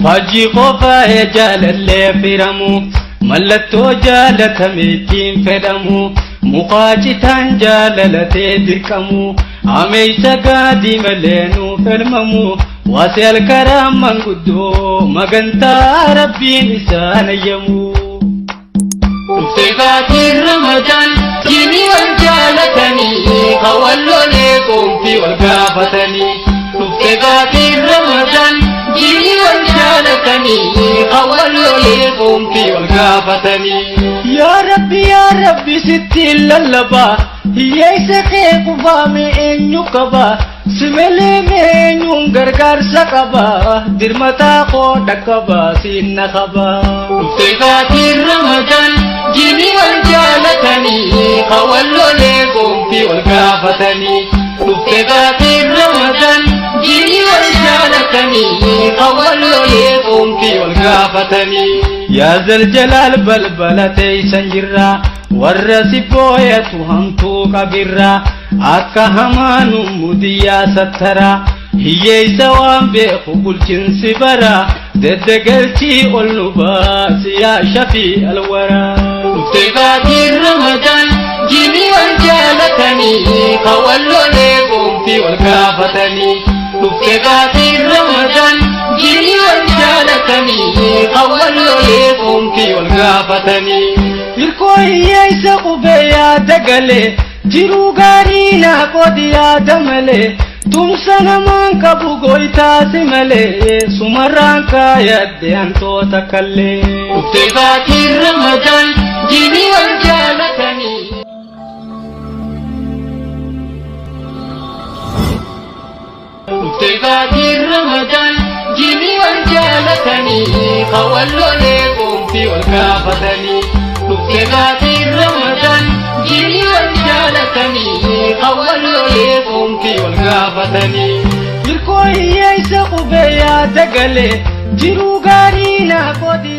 Faajjii qofaa'ee jaalallee firamu mallattoo jaalatameettiin fedhamu mukaa citaan jaalalatee dirqamu ameeysa gaadii malee nuuf elmamu waasee alkaraa manguddoo magantaa rabbiin isaan ayyamu. Dhuftee baatiin Ramadaan jinii wal jaalatanii hawallolee qoomtii wal gaafatanii. Dhuftee baatiin Ramadaan jinii wal jaalatanii hawallolee qoomtii wal gaafatanii. Yaa Rabbi yaa Rabbi sitti lallabaa hiyyeessa kee kufaame eenyu qaba si malee eenyuun gargaarsa qaba dirmataa koo dhaqqaba siinna qaba. Dhuftee baatiin Ramadaan jinii wal jaalatanii hawallolee qoomtii wal gaafatanii. Dhuftee baatiin Ramadaan jinii wal jaalatanii hawallolee qoomtii wal gaafatanii. Yaa zaljalaal balbala teeysan jirra warra si booyatu hamtuu qabirra akka hamaanu mudiyyaa sattara hiyyeeysa waan beeku bulchinsi bara deddegalchii ol nu baasi yaa shafii alwara. Dhuftee baatiin Ramadaan jinii wal jaalatanii hawallolee qoomtii wal gaafatanii. Dhuftee baatiin Ramadaan jinii wal jaalatanii hawallolee qoomtii wal gaafatanii. Hirkoo hiyyeessa qubee yaada galee jiruu gaarii naa qoodi yaada malee tumsa namaan qabu goytaasi malee sumarraan kaayadde hantoota kallee. Dhuftee baatiin Ramadaan jinii wal jaalatanii. Dhuftee baatiin Ramadaan jinii wal jaalatanii hawallolee qoomtii wal gaafatanii. Dhuftee baatiin Ramadaan jinii wal jaalatanii hawallolee qoomtii wal gaafatanii. Hirkoo hiyyeessa qubee yaada galee jiruu gaarii naa qoodi.